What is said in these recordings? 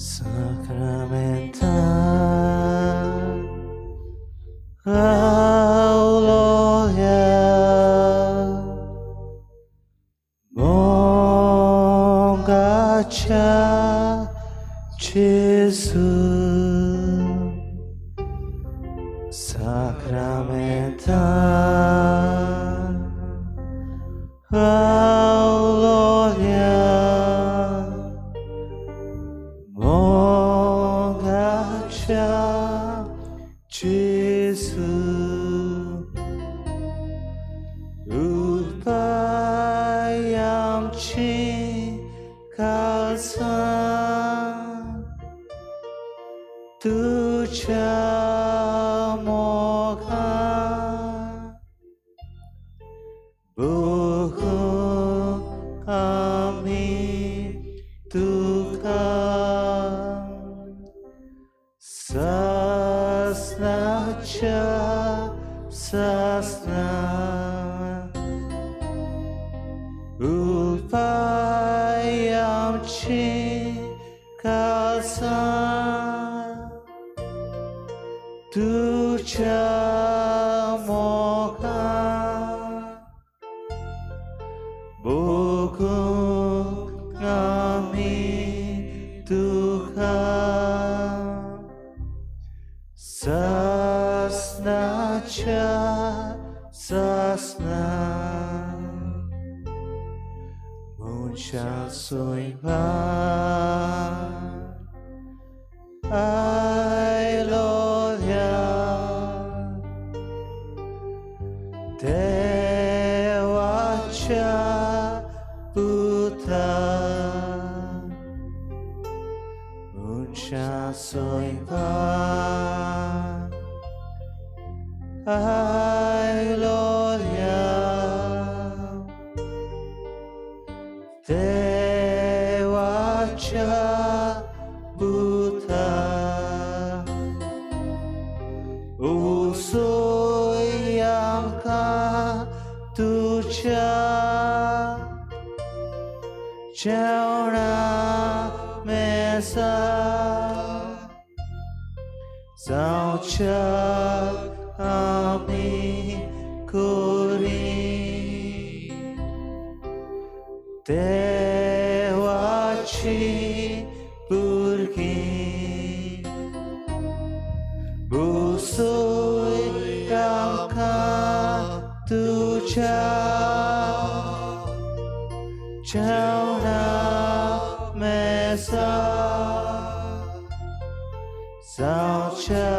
Sacramental Auloria Mongacha Jesu Sacramental Auloria Mongacha Jesu Upayam Chi Kalsa Tucha Moga Buku Kami Tuka Sasnacha Sasna Upayam Chi Kalsa Tucha Moka Buku Kami Tuka Sasnacha Sasna Muncha Soiba Ai Loria Tewacha Puta Muncha Soiba Ai Loria Tewacha Buta Usuyamka Tucha Chauna Mesa Zaucha Ami Kuri Tewachi Purki Busui Kamka Tucha Chauna Mesa Zaucha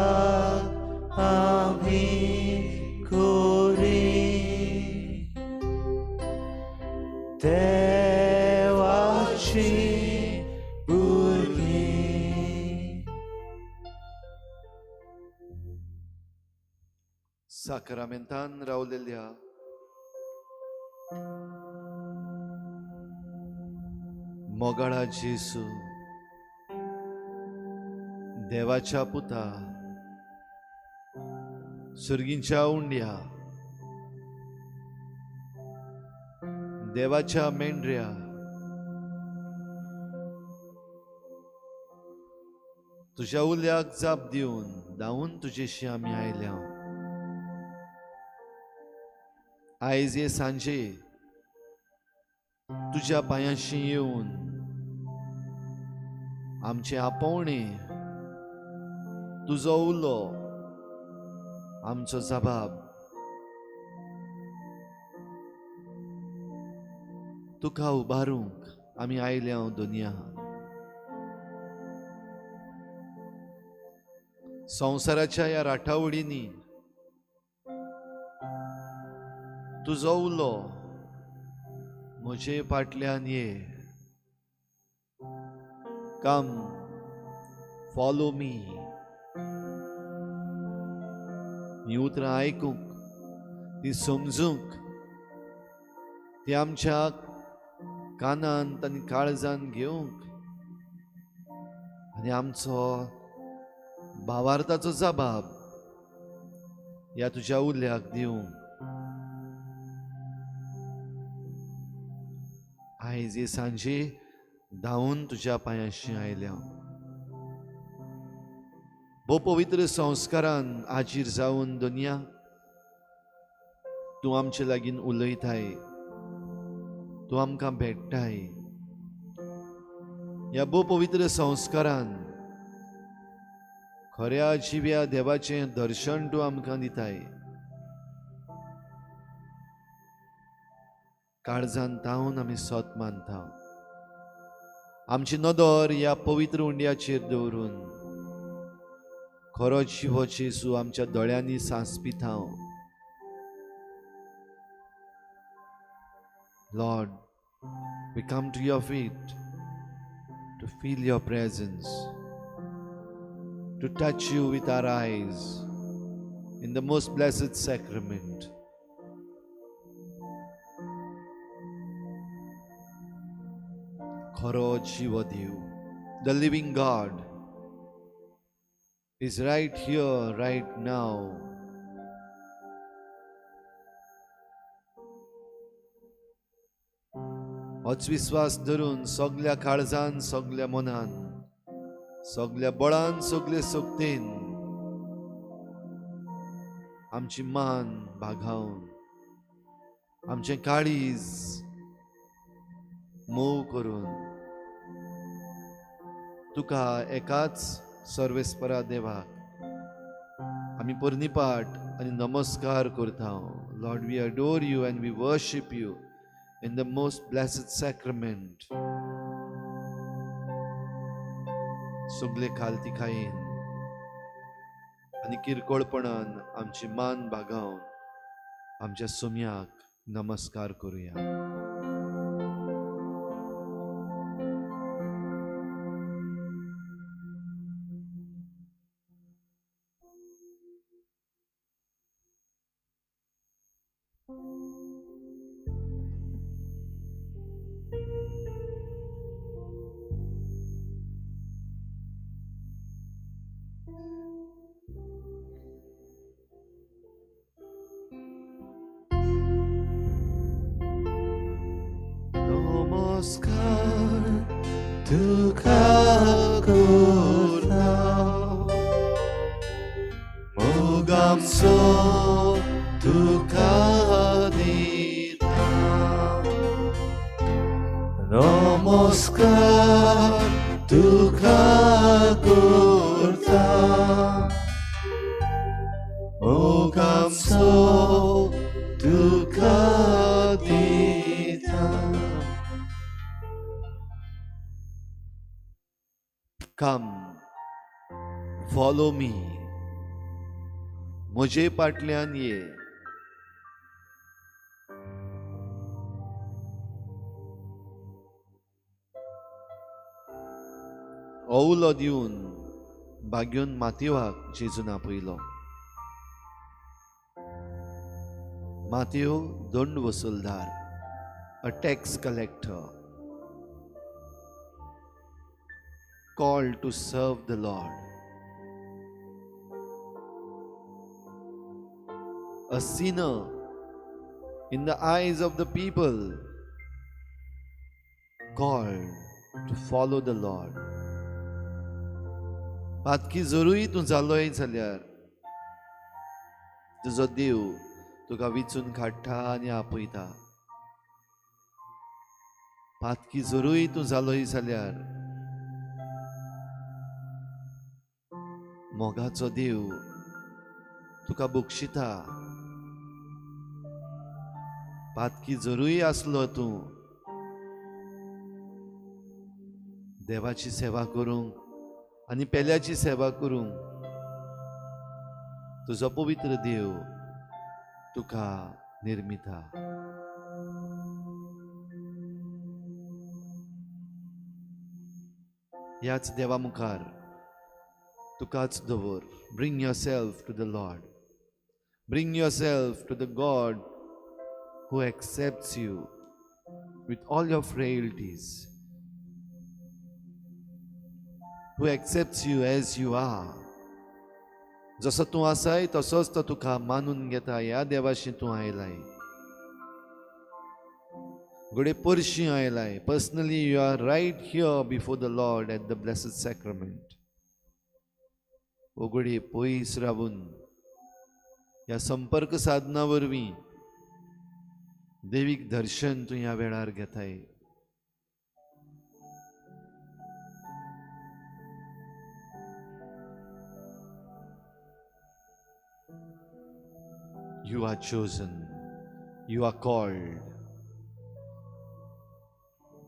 Ami Kuri Tewachi Burgi. साक्रामेंतान रावलेल्या मोगाळा जेसू देवाच्या पुता सुर्गींच्या उंड्या देवाच्या मेंढऱ्या तुझ्या उल्याक जाप दिवन धांवून तुजेशी आमी आयल्या. आयज हे सांजे तुज्या पांयांशी येवन आमचें आपोवणें तुजो उलो आमचो जबाब तुका उबारूंक आमी आयल्या दुनिया. संवसाराच्या ह्या राटावळींनी तुजो उलो म्हजे फाटल्यान ये, कम फॉलो मी, हीं उतरां आयकूंक, ती समजूंक, ती आमच्या कानांत आनी काळजान घेवंक आनी आमचो भावार्थाचो जबाब ह्या तुज्या उल्याक दिवंक आयज हे सांजे धांवून तुज्या पांयांशी आयल्या. भोव पवित्र संस्कारान आजीर जावन दुनिया तूं आमचे लागीं उलयताय, तूं आमकां भेट्टाय. ह्या भोव पवित्र संस्कारान खऱ्या जिव्या देवाचें दर्शन तूं आमकां दिताय. काळजान तावन आमी सत मानता. आमची नदर ह्या पवित्र उंड्याचेर दवरून खरो जिवो जेजू आमच्या दोळ्यांनी सांसपिता. Lord, we come to your feet to feel your presence, to touch you with our eyes in the most blessed sacrament. खरो जिवो देव, the living God is right here, right now. होच विस्वास धरून सगल्या काळजान, सगल्या मनान, सगल्या बळान, सगले शक्तीन आमची मान बागावन, आमचें काळीज मोव करून तुका एकाच सर्वेस्परा देवाक आमी पर्निपाट आनी नमस्कार करता. Lord, we adore you and we worship you in the most blessed sacrament. सगले खालतिकायेन आनी किरकोळपणान आमची मान बागावन आमच्या सोम्याक नमस्कार करुया. नमस्कार तुका करता, मोग आमचो तुका दिता. नमस्कार तुका करता, मोग आमचो तुका दिता. Come, follow me. म्हजे पाटल्यान ये. उलो दिवन बाग्योन मातेवाक जेजून आपयलो. मातेव दंड वसुलदार, a tax collector, called to serve the Lord. A sinner in the eyes of the people, called to follow the Lord. पातकी जरूय तूं जालोय जाल्यार तुजो देव तुका विचून काडटा आनी आपयता. पातकी जरूय तूं जालोय जाल्यार मोगाचो देव तुका बक्षिता. पातकी जरूय आसलो तूं देवाची सेवा करूंक आनी पेल्याची सेवा करूंक तुजो पवित्र देव तुका निर्मिता. ह्याच देवा मुखार तुकाच दवर. Bring yourself to the Lord. Bring yourself to the God who accepts you with all your frailties, who accepts you as you are. जसो तूं आसाय तसोच तो तुका मानून घेता. ह्या देवाशी तूं आयलाय, घडये परशी आयलाय. Personally you are right here before the Lord at the blessed sacrament. ओगडे पयस रावून ह्या संपर्क साधना वरवीं देवीक दर्शन तूं ह्या वेळार घेताय. You are chosen. You are called.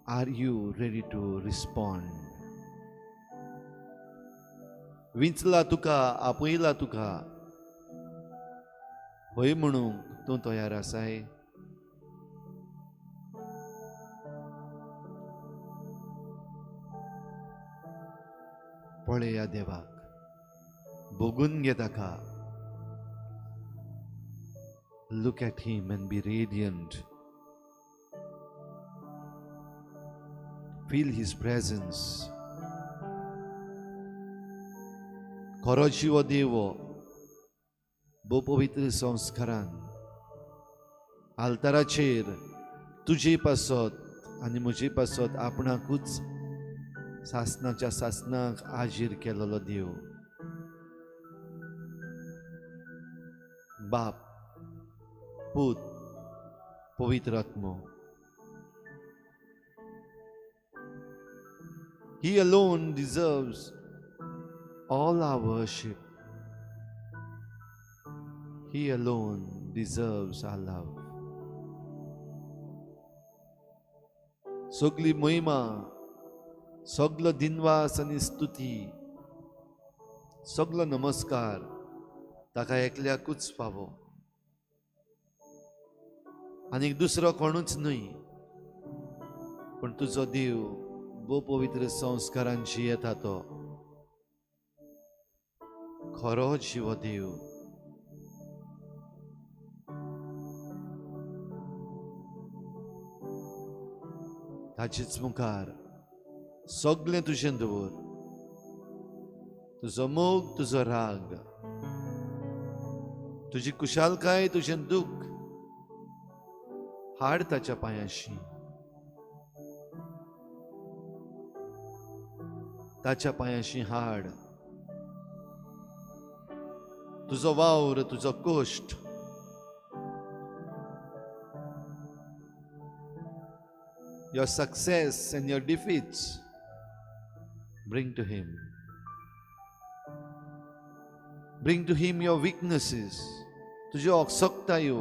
Are you ready to respond? विंचला तुका, आपयला तुका, हय म्हणूंक तूं तयार आसाय? पळया देवाक, भोगून घे ताका. Look at him and be radiant. Feel his presence. खरो जिवो देव भोव पवित्र संस्कारान आल्ताराचेर तुजे पासत आनी म्हजे पासत आपणाकूच सासनाच्या सासनाक आजीर केलेलो देव. बाप, पूत, पवित्र आत्मो. He alone deserves all our worship. He alone deserves our love. सगली महिमा, सगलो दिनवास आनी स्तुती, सगलो नमस्कार ताका एकल्याकूच फावो, आनीक दुसरो कोणूच न्हय. पूण तुजो देव भोव पवित्र संस्कारान जियेता, तो खरो जिवो देव. ताचेच मुखार सगळें तुजें दवर. तुजो मोग, तुजो राग, तुजी कुशालकाय, तुजें दुख्ख हाड ताच्या पांयांशी. ताच्या पांयांशी हाड. तुजो वावर, तुजो कश्ट, your success and your defeats, bring to him. Bring to him your weaknesses. तुज्यो अशक्तायो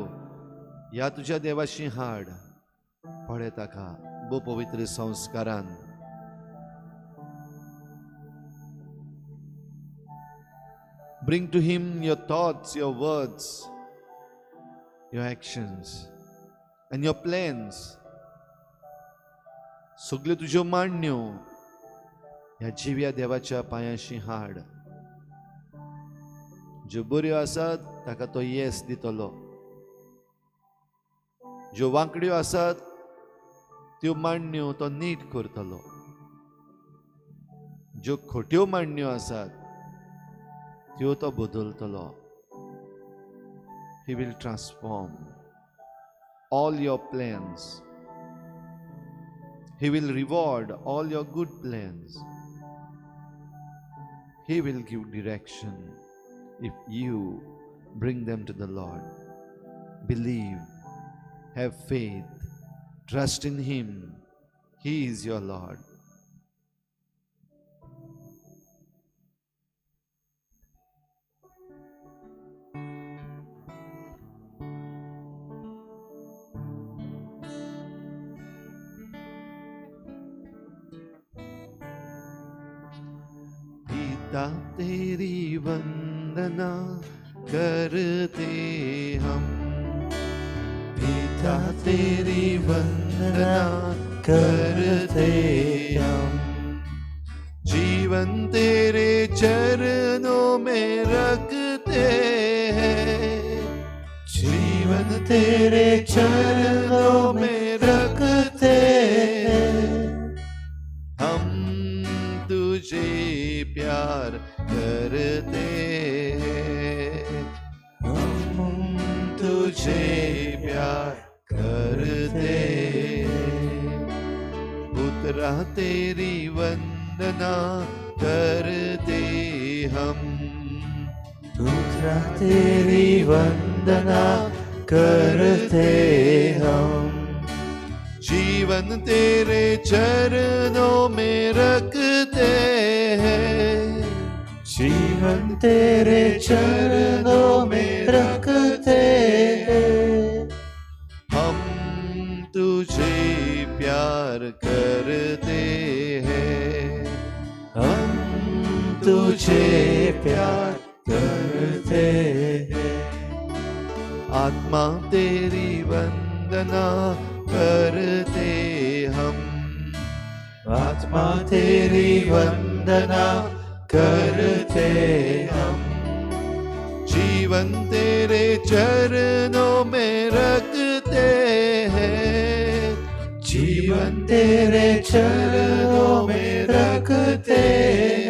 ह्या तुज्या देवाशी हाड. पळय ताका भोव पवित्र संस्कारान. Bring to him your thoughts, your words, your actions and your plans. सगल्यो तुज्यो मांडण्यो ह्या जिव्या देवाच्या पांयांशी हाड. ज्यो बऱ्यो आसात ताका तो येस दितलो, ज्यो वांकड्यो आसात त्यो मांडण्यो तो नीट करतलो, ज्यो खोट्यो मांडण्यो आसात त्यो तो बदलतलो. He will transform all your plans. He will reward all your good plans. He will give direction if you bring them to the Lord. Believe, have faith, trust in Him. He is your Lord. पिता तेरी वंदना करते हम, पिता तेरी वंदना करते हम, जीवन तेरे चरणों में रखते हैं, जीवन तेरे चरणों में रखते हैं, हम तुझे प्यार करते हैं, हम तुझे प्यार करते हैं, पुत्रा तेरी वंदना करते हम, पुत्रा तेरी वंदना करते हम। जीवन तेरे चरणों में रखते हैं। जीवन तेरे चरणों में रखते हैं। हम तुझे प्यार करते हैं। हम तुझे प्यार करते हैं। आत्मा तेरी वंदना करते हम। आत्मा तेरी वंदना करते हम। जीवन तेरे चरणों में रखते हैं। जीवन तेरे चरणों में रखते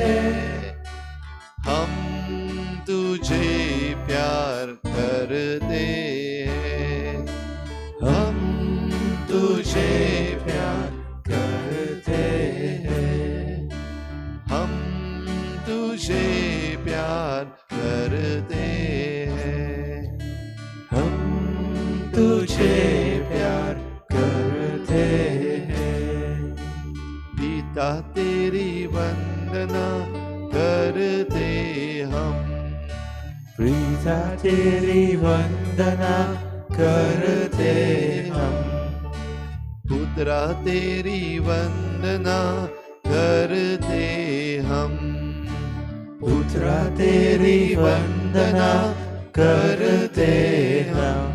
हैं। हम तुझे प्यार करते हैं। हम तुझे प्यार करते हैं। हम तुझे प्यार करते हैं। हम तुझे प्यार करते हैं। पिता तेरी वंदना करते हम। पिता तेरी वंदना करते हम। पुत्रा तेरी वंदना करते हम। पुत्रा तेरी वंदना करते हम।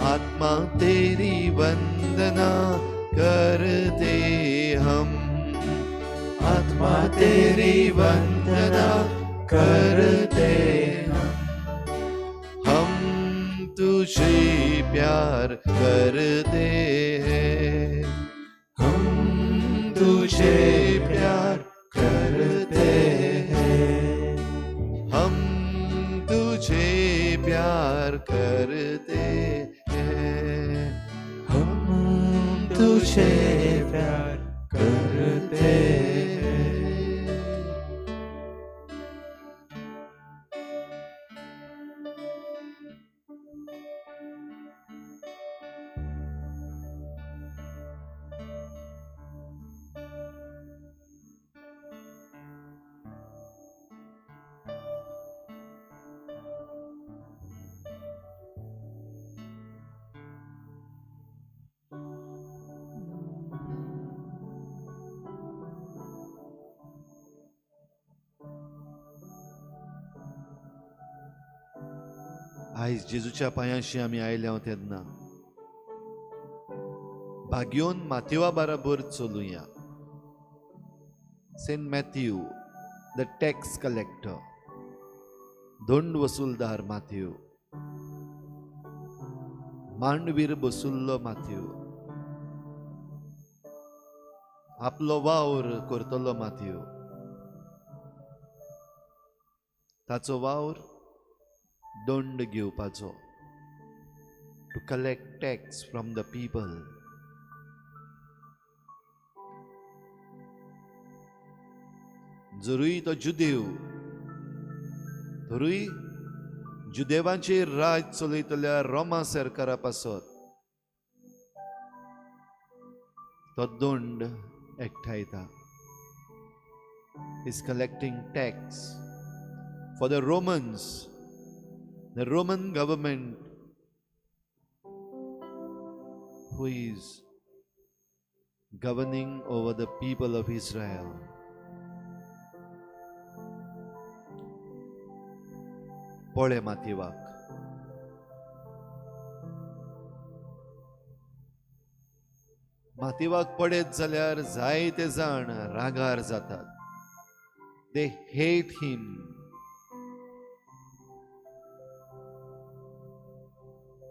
आत्मा तेरी वंदना करते हम। आत्मा तेरी वंदना करते हम। हम तुझे प्यार करते हैं। हम तुझे प्यार करते हैं। हम तुझे प्यार करते हैं। हम तुझे प्यार करते हैं। आयज जेजूच्या पांयांशी आमी आयल्या तेन्ना भाग्योन मातेवा बराबर चलुया. Saint Matthew the tax collector, दंड वसुलदार मातेव, मांडवीर बसुल्लो मातेव, आपलो वावर करतलो मातेव. ताचो वावर दंड घेवपाचो, to collect tax from the people. जरूय तो जुदेव, तरूय जुदेवांचेर राज चलयतल्या रोमा सरकारा पासत तो दंड एकठांयता. Is collecting tax for the Romans, the Roman government who is governing over the people of Israel. पळे मातेवाक, मातेवाक पळयत जाल्यार जायते जाण रागार जातात. They hate him.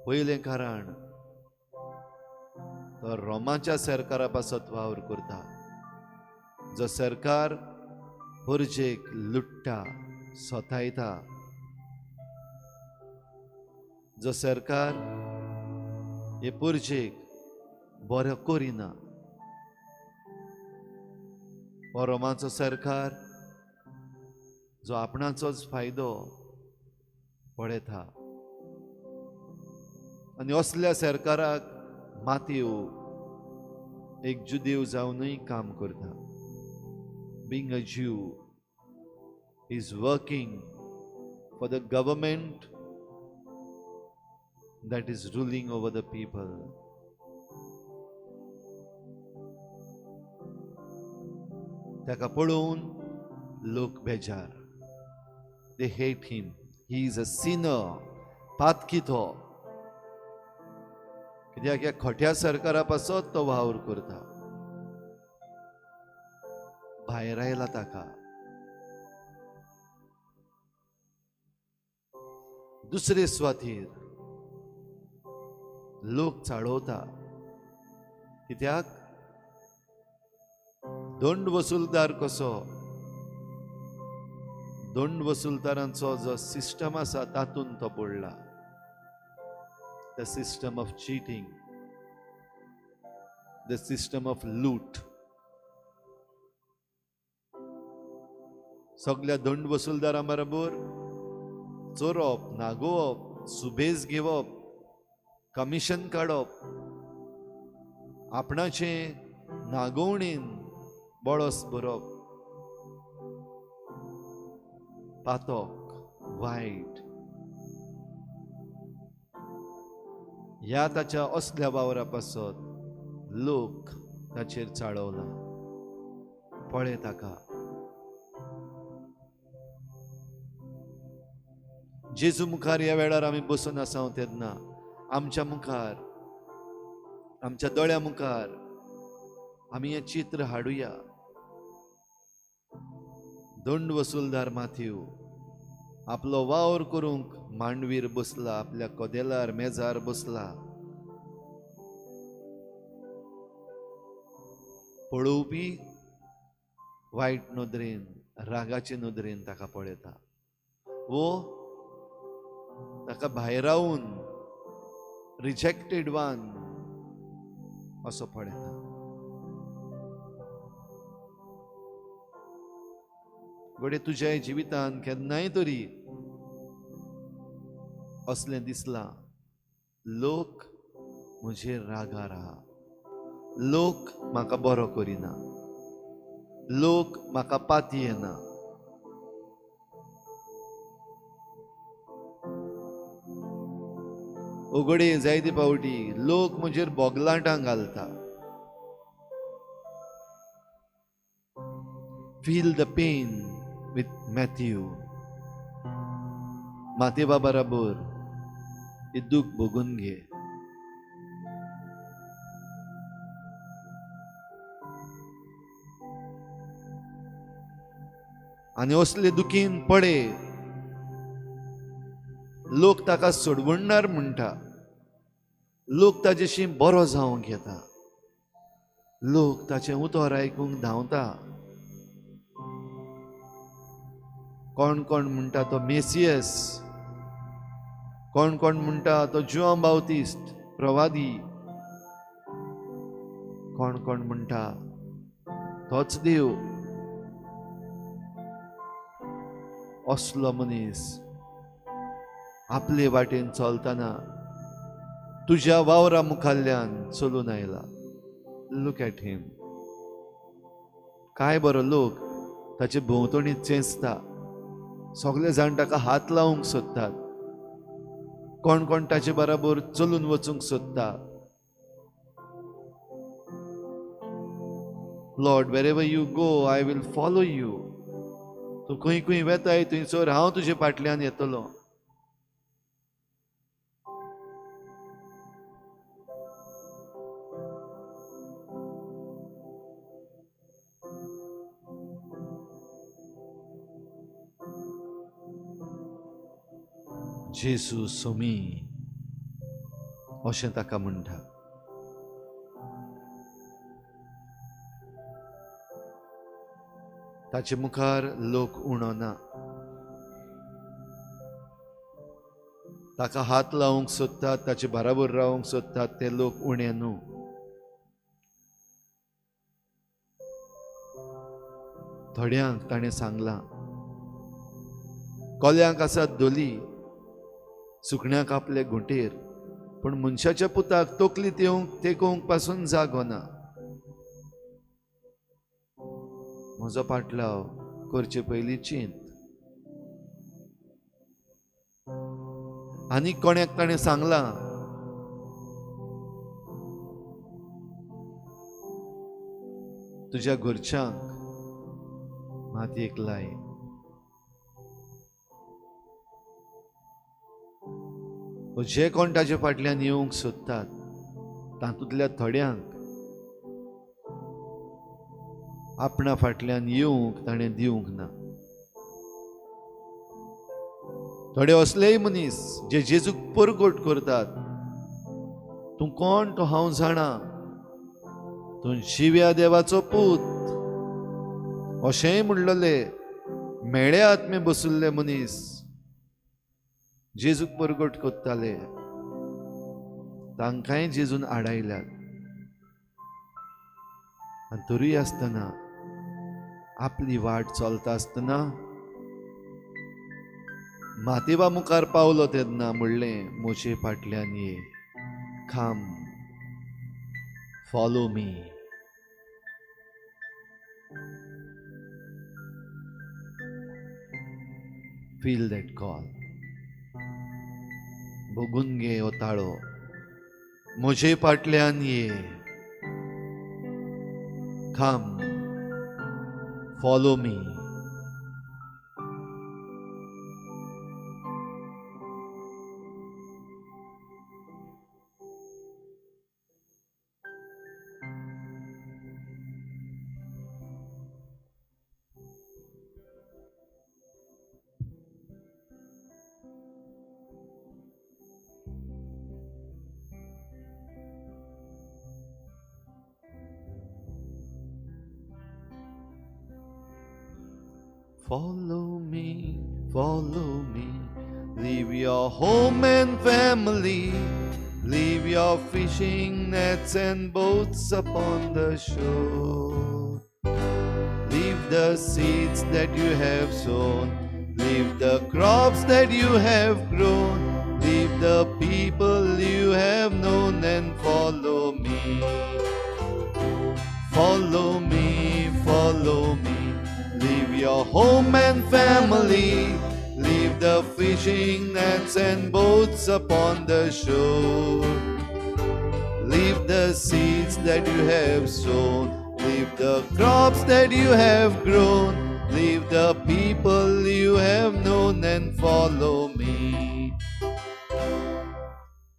पयलें कारण तो रोमाच्या सरकारा पासत वावर करता, जो सरकार परजेक लुट्टा, सोतायता, जो सरकार हे परजेक बरो करिना. हो रोमाचो सरकार जो आपणाचोच फायदो पळयता. आनी असल्या सरकाराक मातेव एक जुदेव जावनूय काम करता. Being a Jew is working for the government that is ruling over the people. ताका पळोवन लोक बेजार. They hate him. He is a sinner. पातकी तो. कित्याक ह्या खोट्या सरकारा पासत तो वावर करता. भायर आयला ताका. दुसरे सुवातेर लोक चाळवता. कित्याक दंड वसुलदार कसो, दंड वसुलदारांचो जो सिस्टम आसा तातूंत तो पडला. The system of cheating, the system of loot. सगळ्या दंड वसुलदारां बरोबर चोरप, नागोवप, सुबेज घेवप, कमिशन काडप, आपणाचें नागोवणेन बळस भरप, पातक, वायट. ह्या ताच्या असल्या वावरा पासत लोक ताचेर चाळवला. पळय ताका. जेजू मुखार ह्या वेळार आमी बसून आसा तेन्ना आमच्या मुखार, आमच्या दोळ्या मुखार आमी हें चित्र हाडुया. दंड वसुलदार माथ्यू आपलो वावर करूंक मांडवीर बसला, आपल्या कदेलार मेजार बसला. पळोवपी वायट नदरेन, रागाचे नदरेन ताका पळयता. वो ताका भायरावन रिजेक्टेड वन असो पळयता. घडये तुज्या जिवितान केन्नाय तरी असलें दिसलां, लोक म्हजेर रागार आहा, लोक म्हाका बरो करिना, लोक म्हाका पातयेना. उगडे जायते फावटी लोक म्हजेर बोगलाटां घालता. Feel the pain with Matthew. मातेवा बराबर हे दुःख भोगून घे. आनी असले दुखीन पडे लोक ताका सोडवणार म्हणटा, लोक ताजेशी बरो जावंक येता, लोक ताचें उतर आयकूंक धांवता. कोण कोण म्हणटा तो मेसियस, कोण कोण म्हणटा तो जुआंव बाप्तिस्त प्रवादी, कोण कोण म्हणटा तोच देव. असलो मनीस आपले वाटेन चलतना तुज्या वावरा मुखाल्ल्यान चलून आयला. Look at him. काय बरो लोक ताचे भोंवतणी चेंचता, सगळे जाण ताका हात लावंक सोदतात, कोण कोण ताचे बराबर चलून वचूंक सोदता. Lord, wherever you go I will follow you. तूं खंय खंय वेताय थंयसर हांव तुजे फाटल्यान येतलो. जेजू सोमी अशें ताका म्हणटा. ताचे मुखार लोक उणो ना, ताका हात लावंक सोदतात, ताचे बराबर रावंक सोदतात, ते लोक उणे न्हू. थोड्यांक ताणें सांगलां, कोल्यांक आसात धोली सुकण्याक आपले घुंटेर, पूण मनशाच्या पुताक तकली तेकोवंक पासून जागो ना. म्हजो पाटलाव करचे पयलीं चिंत. आनी कोणाक ताणें सांगलां, तुज्या घरच्यांक मातयेक लाय. जे कोण ताजे फाटल्यान येवंक सोदतात तातूंतल्या थोड्यांक आपणा फाटल्यान येवंक ताणें दिवंक ना. थोडे असलेय मनीस जे जेजूक परगट करतात, तूं कोण तो हांव जाणा, तूं जिव्या देवाचो पूत अशेंय म्हणलेले मेळे आत्मे बशिल्ले मनीस जेजूक परगट करताले, तांकांय जेजून आडायल्यात. आनी तरूय आसतना आपली वाट चलता आसतना मातेवा मुखार पावलो तेन्ना म्हणलें, म्हजे फाटल्यान ये, come, follow me. Feel that call. बघून घे हो ताळो, म्हजे फाटल्यान ये, come, follow me. Follow me, follow me. Leave your home and family. Leave your fishing nets and boats upon the shore. Leave the seeds that you have sown. Leave the crops that you have grown. Leave the people you have known and follow me. Follow me, follow me. Leave your home and family. Leave the fishing nets and boats upon the shore. Leave the seeds that you have sown. Leave the crops that you have grown. Leave the people you have known and follow me.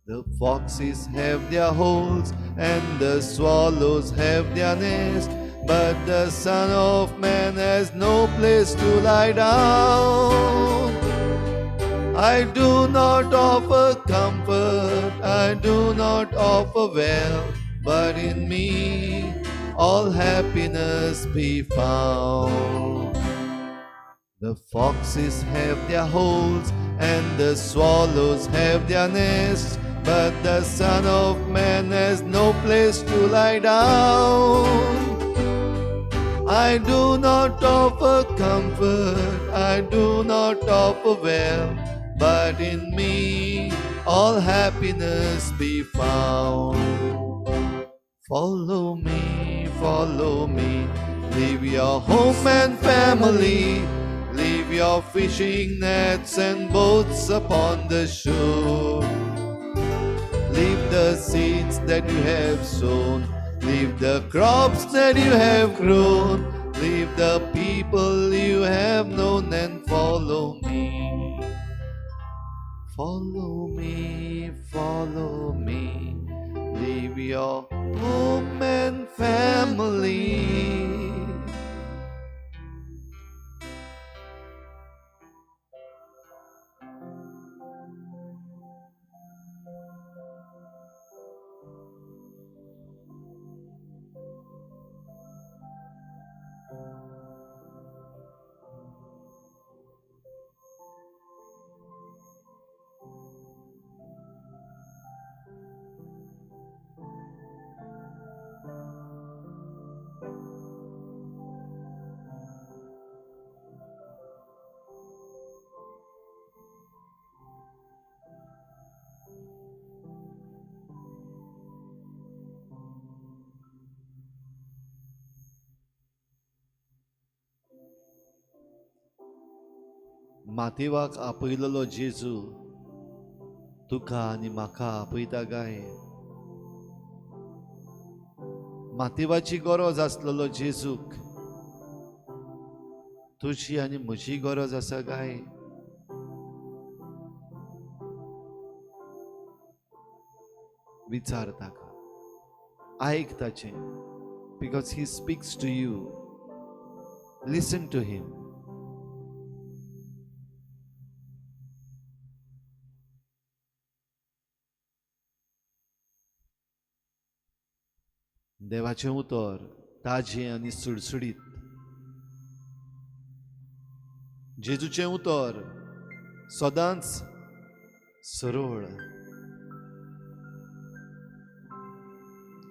The foxes have their holes and the swallows have their nests, but the Son of Man has no place to lie down. I do not offer comfort, I do not offer wealth, but in me all happiness be found. The foxes have their holes and the swallows have their nests, but the Son of Man has no place to lie down. I do not offer comfort, I do not offer wealth, but in me all happiness be found. Follow me, follow me. Leave your home and family. Leave your fishing nets and boats upon the shore. Leave the seeds that you have sown. Leave the crops that you have grown. Leave the people you have known and follow me. Follow me, follow me. Leave your home and family. मातेवाक आपयलेलो जेजू तुका आनी म्हाका आपयता काय? मातेवाची गरज आसलेलो जेजूक तुजी आनी म्हजी गरज आसा काय? विचार ताका, आयक ताचें, because he speaks to you. Listen to him. देवाचें उतर ताजें आनी सुडसुडीत, जेजूचें उतर सदांच सरळ.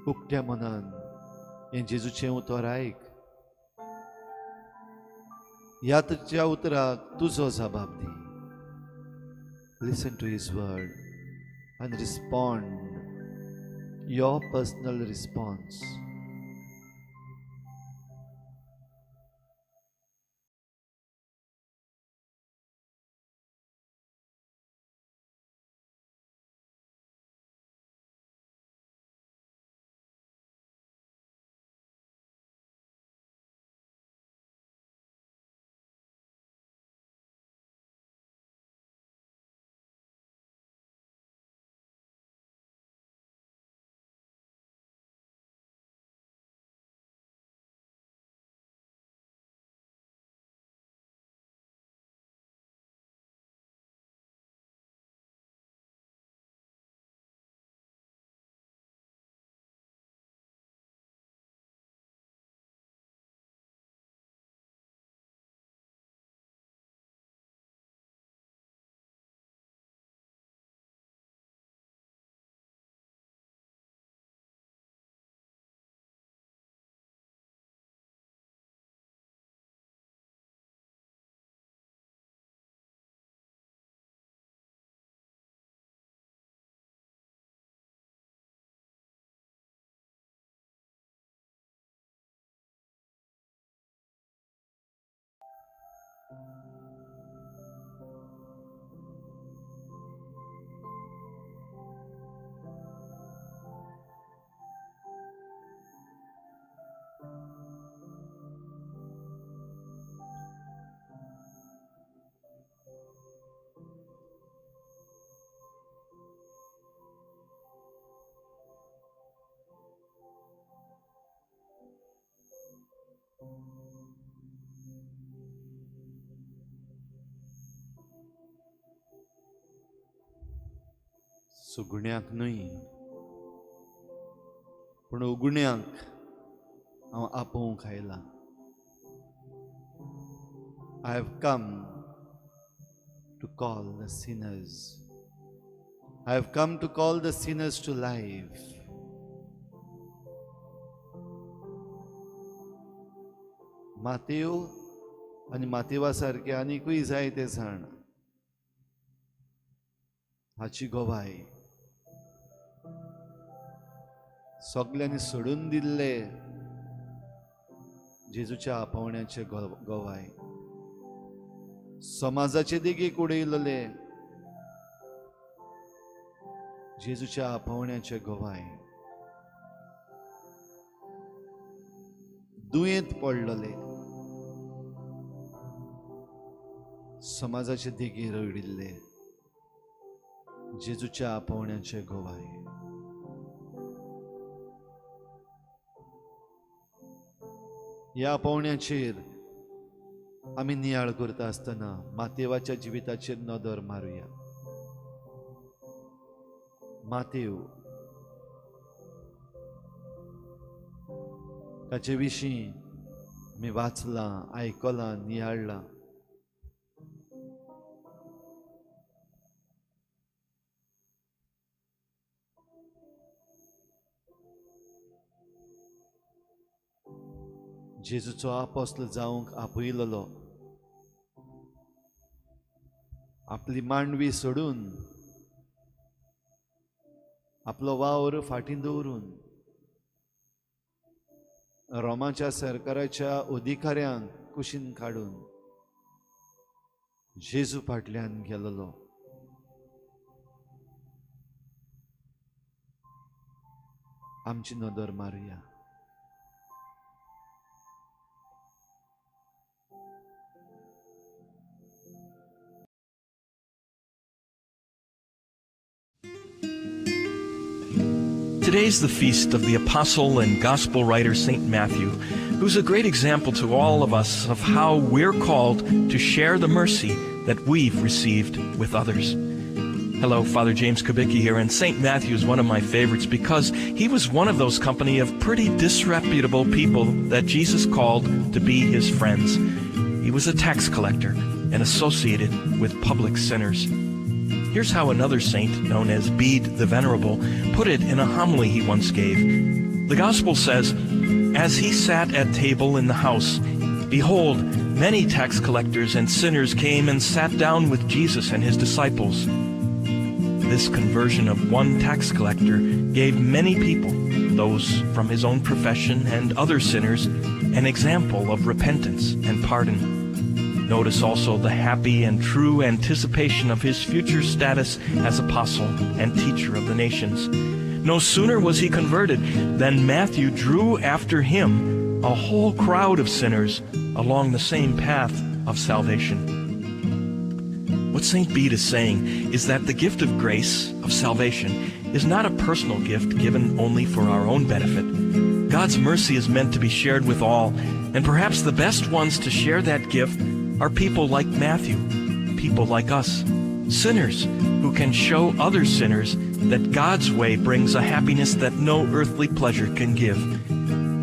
उकत्या मनान हें जेजूचें उतर आयक. ह्या तुज्या उतराक तुजो जबाब दी. Listen to his word and respond your personal response. सुगुण्याक न्हय पूण उगुण्याक हांव आपोवंक आयलां. I have come to call the sinners. I have come to call the sinners to life. Matthew आनी मातेवा सारके आनीकूय जायते जाण हाची गवाय सगल्यांनी सोडून दिल्ले जेजूच्या आपोवण्याचे गवाय, समाजाचे देगेक उडयलेले जेजूच्या आपोवण्याचे गवाय, दुयेंत पडलेले समाजाचे देगेर उडिल्ले जेजूच्या आपोवण्याचे गवाय. ह्या आपोवण्याचेर आमी नियाळ करता आसतना मातेवाच्या जिविताचेर नदर मारुया. मातेव ताचे विशीं आमी वाचलां, आयकलां, नियाळ्ळां. जेजूचो आपोस्ल जावंक आपयलेलो, आपली मांडवी सोडून, आपलो वावर फाटीं दवरून रोमाच्या सरकाराच्या अधिकाऱ्यांक कुशीन काडून जेजू फाटल्यान गेल्लो. आमची नदर मारुया. Today's the feast of the apostle and gospel writer St. Matthew, who's a great example to all of us of how we're called to share the mercy that we've received with others. Hello, Father James Kubicki here, and St. Matthew is one of my favorites because he was one of those company of pretty disreputable people that Jesus called to be his friends. He was a tax collector and associated with public sinners. Here's how another saint, known as Bede the Venerable, put it in a homily he once gave. The Gospel says, "As he sat at table in the house, behold, many tax collectors and sinners came and sat down with Jesus and his disciples." This conversion of one tax collector gave many people, those from his own profession and other sinners, an example of repentance and pardon. Notice also the happy and true anticipation of his future status as apostle and teacher of the nations. No sooner was he converted than Matthew drew after him a whole crowd of sinners along the same path of salvation. What St. Bede is saying is that the gift of grace, of salvation, is not a personal gift given only for our own benefit. God's mercy is meant to be shared with all, and perhaps the best ones to share that gift are people like Matthew, people like us, sinners who can show other sinners that God's way brings a happiness that no earthly pleasure can give.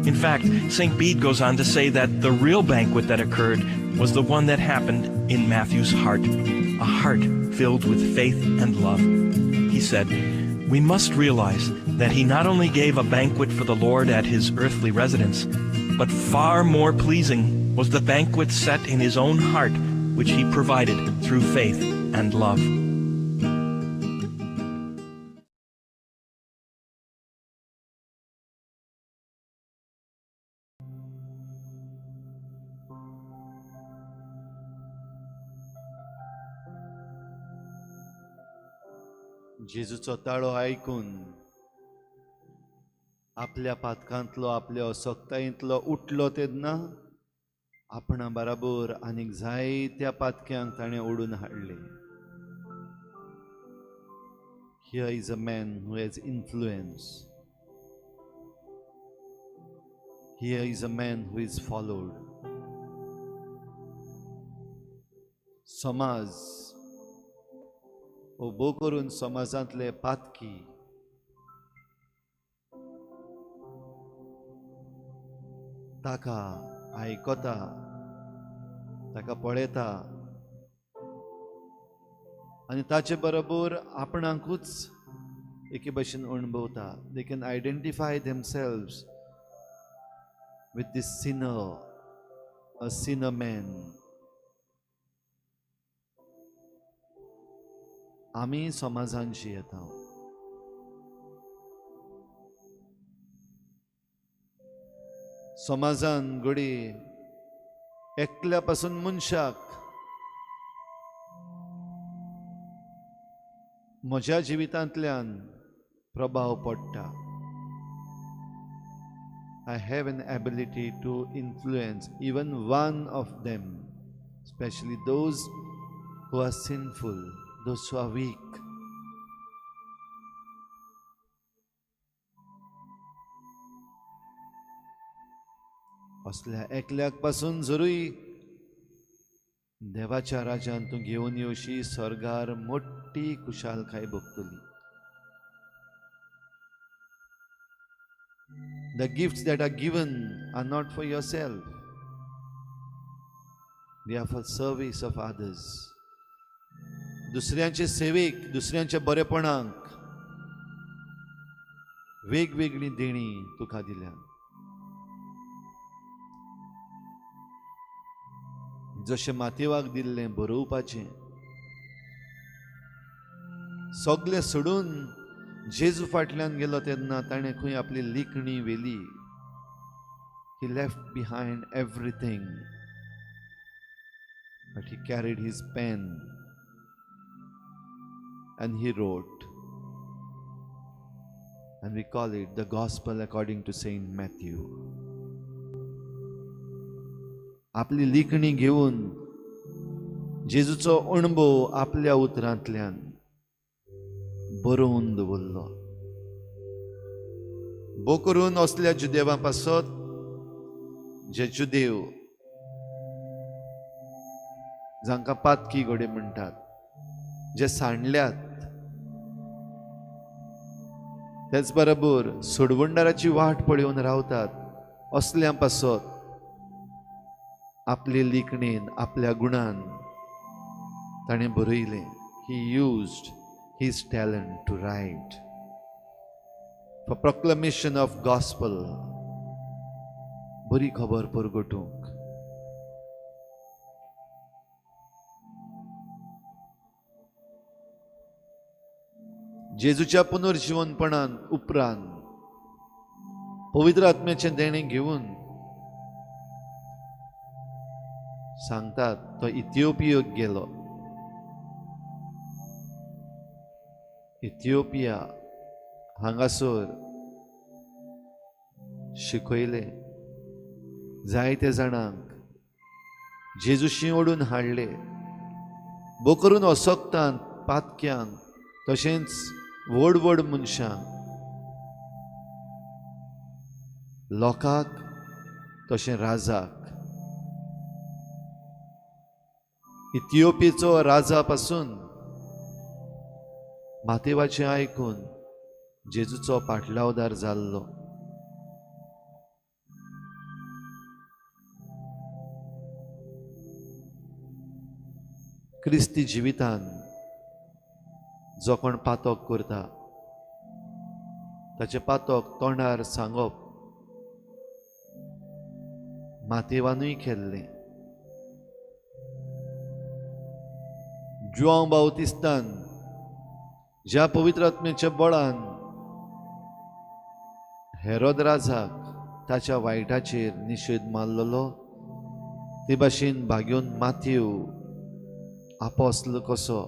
In fact, St. Bede goes on to say that the real banquet that occurred was the one that happened in Matthew's heart, a heart filled with faith and love. He said, "We must realize that he not only gave a banquet for the Lord at his earthly residence, but far more pleasing was the banquet set in his own heart, which he provided through faith and love." जेजूचो ताळो आयकून आपल्या पातकांतलो, आपल्या असक्तायेंतलो उठलो तेन्ना आपणा बराबर आनीक जायत्या पातक्यांक ताणें ओडून हाडले. Here is a man who has influence. Here is a man who is followed. समाज उबो करून समाजांतले पातकी ताका आयकता, ताका पळयता आनी ताचे बरोबर आपणाकूच एके भशेन अणभवता. They can identify themselves with this sinner, a sinner man. आमी समाजान जियेता. समाजान घडये एकल्या पासून मनशाक म्हज्या जिवितांतल्यान प्रभाव पडटा. I have an ability to influence even one of them, especially those who are sinful, those who are weak. असल्या एकल्याक पासून जरूय देवाच्या राज्यान तूं घेवन येवशी, स्वर्गार मोठी खुशालकाय भोगतली. The gifts that are given are not for yourself. They are for service of others. दुसऱ्यांचे सेवेक, दुसऱ्यांच्या बरेपणाक वेगवेगळी देणी तुका दिल्या. जशें मातेवाक दिल्लें बरोवपाचें, सगळें सोडून जेजू फाटल्यान गेलो तेन्ना ताणें खंय आपली लिखणी व्हेली. He left behind everything. But he carried his pen and he wrote, and we call it the Gospel according to Saint Matthew. आपली लिखणी घेवन जेजूचो अणभव आपल्या उतरांतल्यान बरोवन दवरलो. बो करून असल्या जुदेवां पासत जे जुदेव जांकां पातकी घडये म्हणटात, जे सांडल्यात, तेच बरोबर सोडवणदाराची वाट पळोवन रावतात, असल्या पासत आपले लिखणेन आपल्या गुणान ताणें बरयलें. He used his talent to write for proclamation of gospel, बरी खबर परगटूंक. जेजूच्या पुनर्जीवनपणान उपरांत पवित्र आत्म्याचें देणें घेवन सांगतात तो इथिओपियाक गेलो. इथिओपिया हांगासर शिकयलें जायते जाणांक, जेजूशी ओडून हाडले. बो करून असक्तांत पातक्यांक तशेंच व्हड व्हड मनशांक, लोकांक तशें राजाक. इथिओपियाचो राजा पासून मातेवाचें आयकून जेजूचो पाटलावदार जाल्लो. क्रिस्ती जिवितान जो कोण पातक करता ताचें पातक तोंडार सांगप मातेवानूय केल्लें. जुआंव बाउतिस्तान ज्या पवित्र आत्म्याच्या बळान हेरोद राजाक ताच्या वायटाचेर निशेध मारलेलो, ते भाशेन भाग्योन माथ्यू आपोस्ल कसो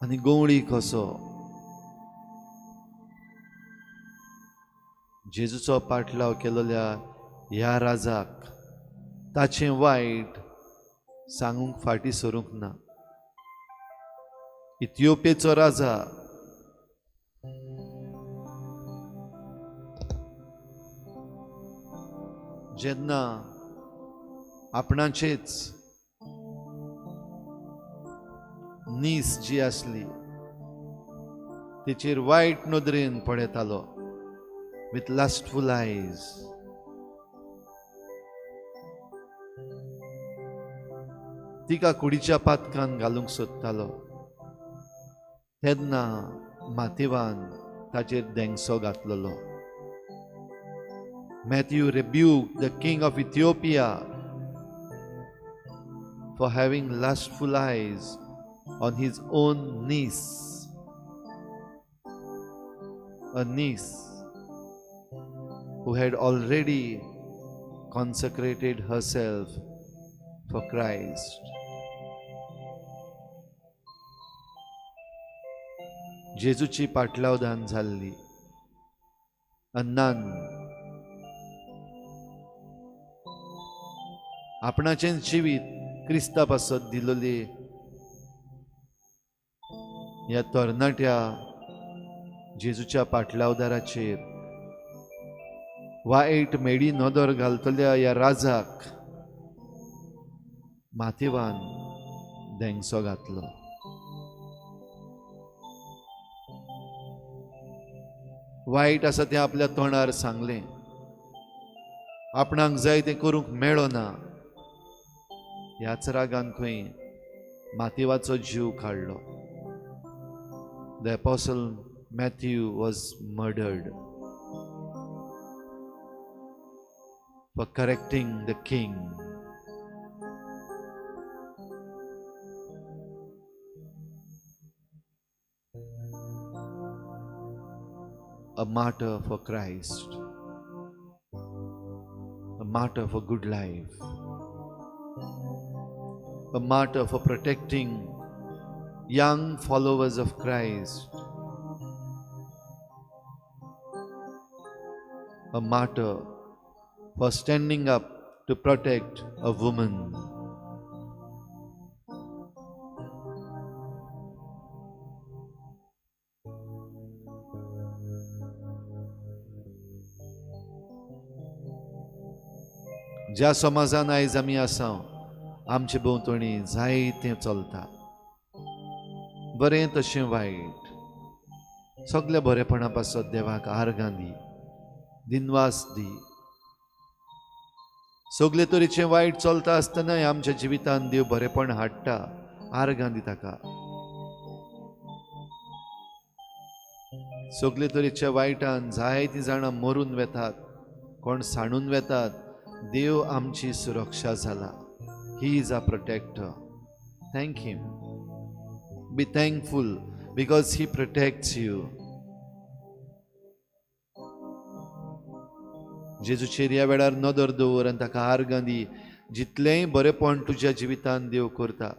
आनी गवळी कसो जेजूचो पाटलाव केलेल्या ह्या राजाक ताचें वायट सांगूंक फाटीं सरूंक ना. इथिओपियाचो राजा जेन्ना आपणाचेच नीस जी आसली तेचेर वायट नदरेन पळयतालो, विथ लस्टफुल आयज, तिका कुडीच्या पातकान घालूंक सोदतालो, तेन्ना मातेवान ताचेर धेंगसो घातलेलो. Matthew rebuked the king of Ethiopia for having lustful eyes on his own niece, a niece who had already consecrated herself for Christ. जेजूची पाटलावदान जाल्ली अन्नान आपणाचें जिवीत क्रिस्ता पासत दिलोली ह्या तरणाट्या जेजूच्या पाटलावदाराचेर वायट मेडी नदर घालतल्या ह्या राजाक माथेवान धेंगसो घातलो. वायट आसा तें आपल्या तोंडार सांगलें, आपणाक जाय तें करूंक मेळो ना, ह्याच रागान खंय मातेवाचो जीव काडलो. The apostle Matthew was murdered for correcting the king. A martyr for Christ, a martyr for good life. A martyr for protecting young followers of Christ. A martyr for standing up to protect a woman. ज्या समाजान आयज आमी आसा आमचे भोंवतणी जायतें चलता, बरें तशें वायट, सगल्या बरेपणा पासत देवाक आर्गां दी, दिनवास दी. सगले तरेचें वायट चलता आसतनाय आमच्या जिवितांत देव बरेपण हाडटा, आर्गां दी ताका. सगले तरेच्या वायटान जायतीं जाणां मरून वेतात, कोण सांडून वेतात. देव आमची सुरक्षा जाला. He is a protector. Thank him. Be thankful because he protects you. जेजूचेर ह्या वेळार नदर दवर आनी ताका आर्गां दी. जितलेंय बरेपण तुज्या जिवितांत देव करता,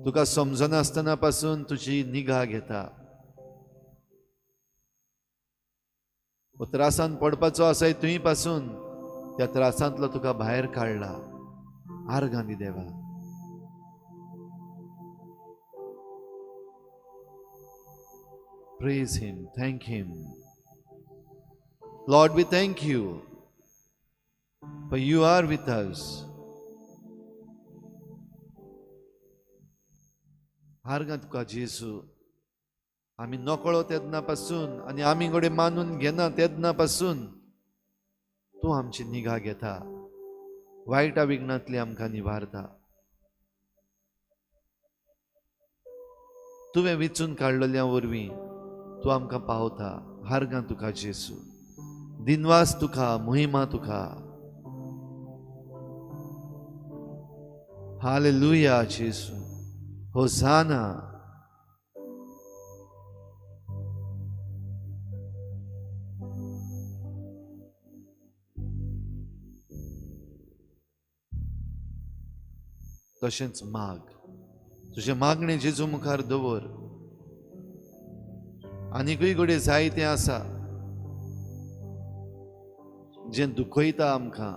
तुका समजनासतना पासून तुजी निगा घेता. त्रासान पडपाचो आसाय तुंय पासून त्या त्रासांतलो तुका भायर काडला. आर्गां दी देवा. Praise him, thank him. Lord, we thank you for you are with us. आर्गां तुका जेजू. आमी नकळो तेन्ना पासून आनी आमी घडये मानून घेना तेन्ना पासून तूं आमची निगा घेता, वायटा विघ्नांतली आमकां निवारता. तुवें विचून काडलेल्या वरवीं तूं आमकां पावता. आर्गां तुका जेजू, दिनवास तुका, महिमा तुका. हालेलुया जेजू, होसाना. तशेंच माग, तुजें मागणें जेजू मुखार दवर. आनीकूय घडये जायतें आसा जें दुखयता आमकां,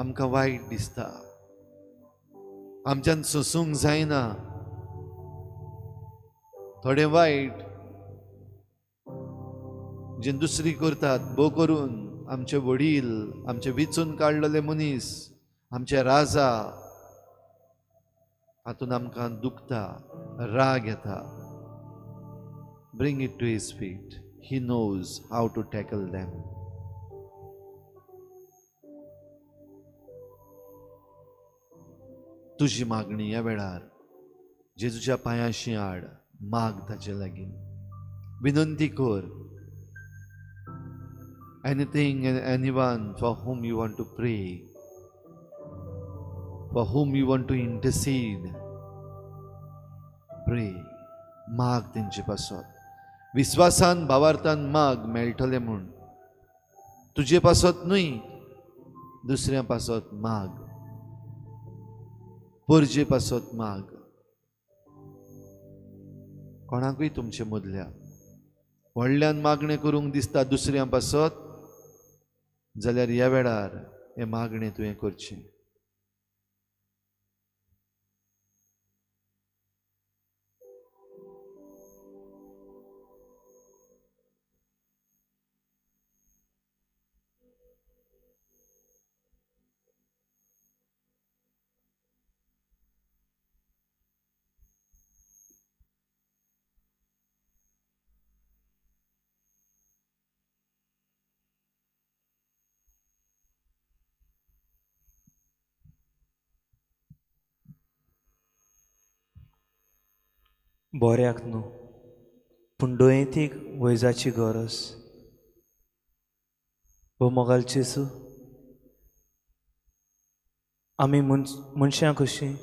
आमकां वायट दिसता, आमच्यान सोसूंक जायना. थोडें वायट जें दुसरी करतात, भोव करून आमचे वडील, आमचे विचून काडलेले मनीस, आमचे राजा, हातून आमकां दुखता, राग येता. Bring it to his feet. He knows how to tackle them. तुजी मागणी ह्या वेळार जेजूच्या पांयाशी हाड, माग ताचे लागीं, विनंती कर. Anything and anyone for whom you want to pray, for whom you want to intercede, pray. माग तेंचे पासत, विस्वासान भावार्थान माग, मेळटलें म्हूण. तुजे पासत न्हय, दुसऱ्या पासत माग, परजे पासत माग. कोणाकूय तुमचे मदल्या व्हडल्यान मागणें करूंक दिसता दुसऱ्या पासत जाल्यार ह्या वेळार हें मागणें तुवें करचें. बऱ्याक न्हू पूण दुयेंतीक वैजाची गरज. हो मोगाल जेजू, आमी मनशां कशीं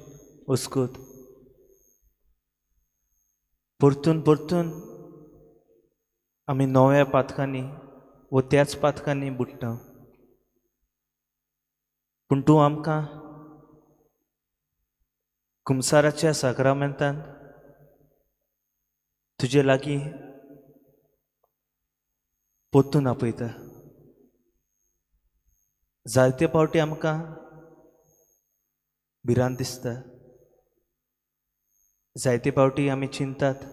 अस्कत परतून परतून आमी नव्या पातकांनी वो त्याच पातकांनी बुडटा. पूण तूं आमकां कुमसाराच्या साक्रामेंतान तुजे लागीं परतून आपयता. जायते फावटी आमकां भिरांत दिसता, जायते फावटी आमी चिंतात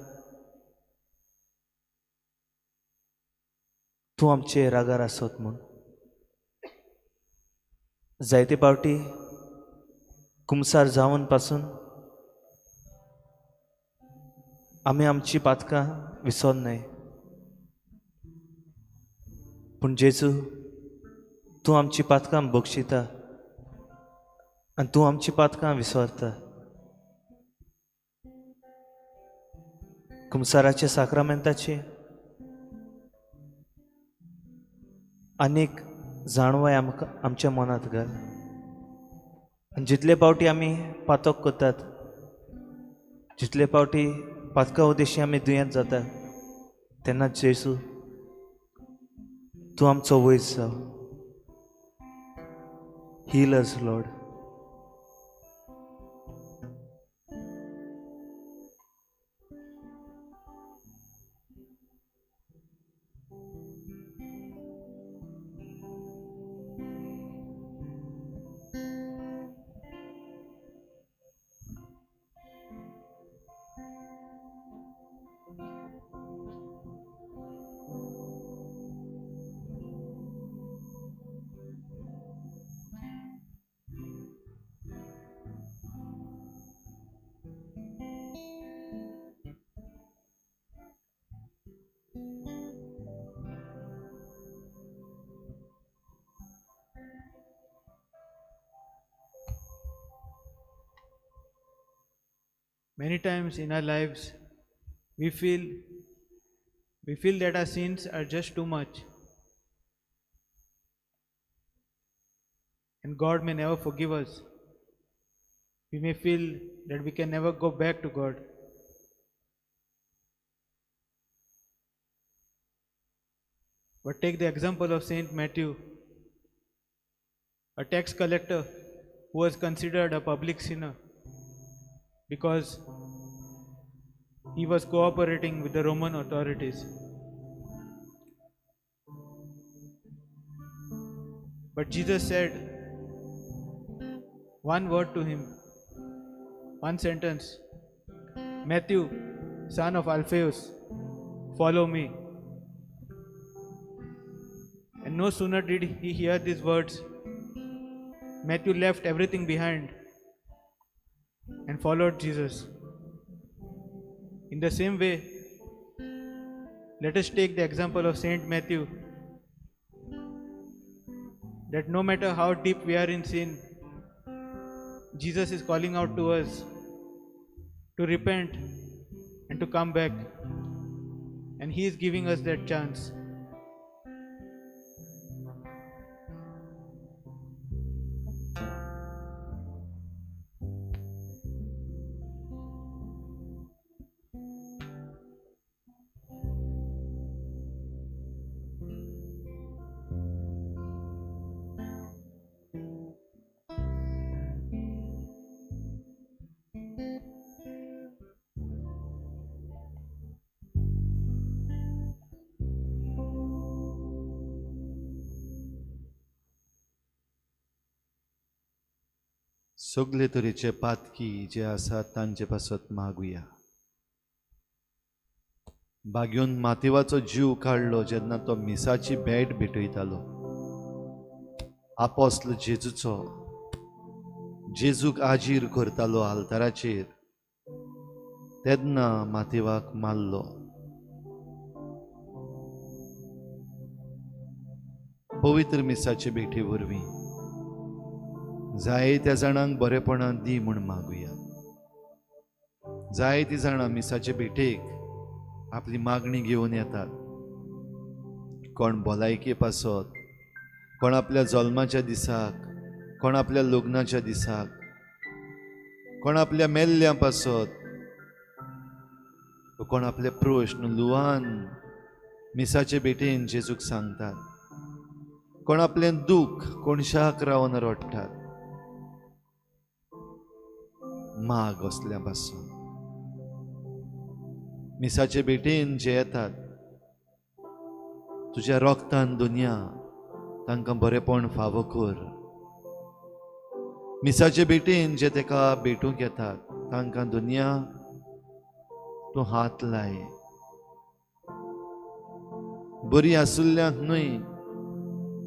तूं आमचे रागार आसत म्हूण. जायते फावटी कुमसार जावन पासून आमी आमची पातकां विसरनाय, पूण जेजू तूं आमची पातकां बक्षिता आनी तूं आमची पातकां विसरता. कुमसाराच्या साक्रामेंताची आनीक जाणवाय आमकां आमच्या मनांत घाल. आनी जितले फावटी आमी पातक करतात, जितले फावटी पातका उद्देशी आमी दुयेंत जाता, तेन्ना जेजू तूं आमचो वैज जाव. Heal us, Lord. Many times in our lives, we feel that our sins are just too much, and God may never forgive us. We may feel that we can never go back to God. But take the example of Saint Matthew, a tax collector who was considered a public sinner because he was cooperating with the Roman authorities. But Jesus said one word to him, one sentence: Matthew, son of Alphaeus, follow me. And no sooner did he hear these words, Matthew left everything behind and followed Jesus. In the same way, let us take the example of Saint Matthew, that no matter how deep we are in sin, Jesus is calling out to us to repent and to come back, and He is giving us that chance. सगळे तरेचे पातकी जे आसात तांचे पासत मागुया. बागयोन मातेवाचो जीव काडलो जेन्ना तो मिसाची भेट भेटयतालो. आपोस्ल जेजूचो, जेजूक आजीर करतालो आल्ताराचेर, तेन्ना मातेवाक मारलो. पवित्र मिसाचे भेटी वरवीं जायत्या जाणांक बरेपणां दी म्हूण मागुया. जायतीं जाणां मिसाचे भेटेक आपली मागणी घेवन येतात. कोण भलायके पासत, कोण आपल्या जल्माच्या दिसाक, कोण आपल्या लग्नाच्या दिसाक, कोण आपल्या मेल्ल्या पासत, कोण आपले प्रश्न लुवान मिसाचे भेटेन जेजूक सांगतात, कोण आपलें दूख कोणशाक रावन रडटात. माग असल्या पासून. मिसाचे भेटेन जे येतात तुज्या रोगतान दुनिया तांकां बरेपण फावो कर. मिसाचे भेटेन जे तेका भेटूंक येतात तांकां दुनिया तूं हात लाय. बरी आसुल्ल्यांक न्हय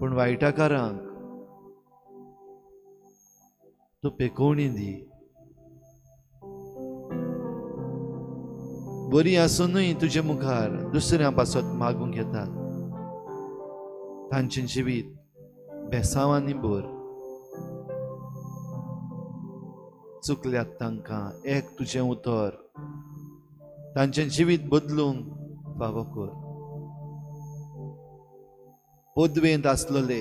पूण वायटाकारांक तूं पेकोवणी दी. बरी आसुनूय तुजे मुखार दुसऱ्यां पासत मागूंक येतात तांचें जिवीत बेसांवांनी भर. चुकल्यात तांकां एक तुजें उतर तांचें जिवीत बदलूंक फावो कर. पदवेंत आसलेले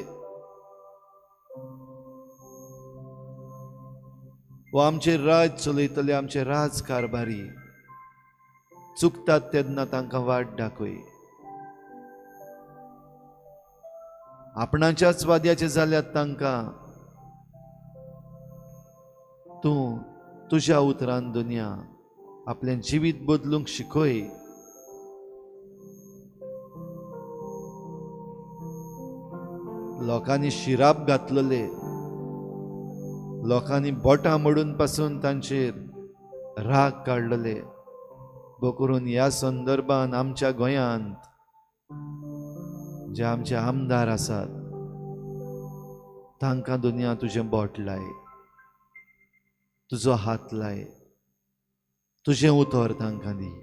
वो आमचें राज चलयतले आमचे राज कारभारी चुकतात तेन्ना तांकां वाट दाखय. आपणाच्याच वाद्याचे जाल्यात तांकां तूं तुज्या उतरान दुनिया आपलें जिवीत बदलूंक शिकय. लोकांनी शिराप घातलेले, लोकांनी बोटां मोडून पासून तांचेर राग काडलेले, करून ह्या संदर्भान आमच्या गोंयांत जे आमचे आमदार आसात तांकां दुनिया तुजें बोट लाय, तुजो हात लाय, तुजें उतर तांकां दी.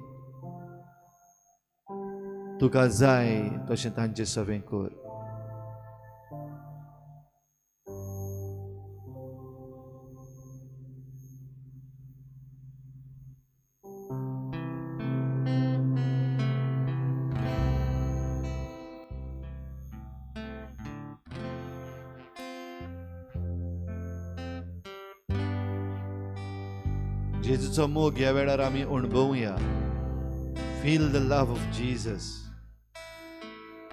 तुका जाय तशें तांचें सवें कर. जेजूचो मोग ह्या वेळार आमी अणभवया. Feel the love of Jesus.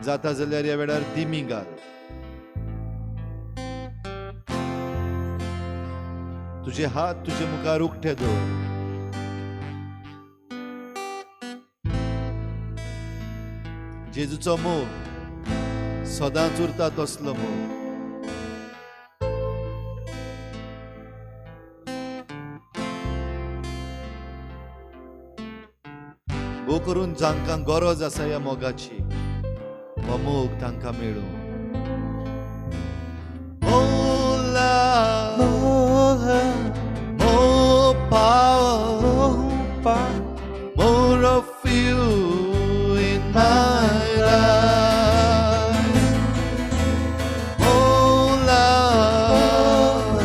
जाता जाल्यार ह्या वेळार दिमी घाल. तुजे हात तुजे मुखार उक्ते दवर. जेजूचो मोग सदांच उरता तसलो मोग. करून जांकां गरज आसा ह्या मोगाची हो मोग तांकां मेळूं. More love, more power, more of you in my life. More love,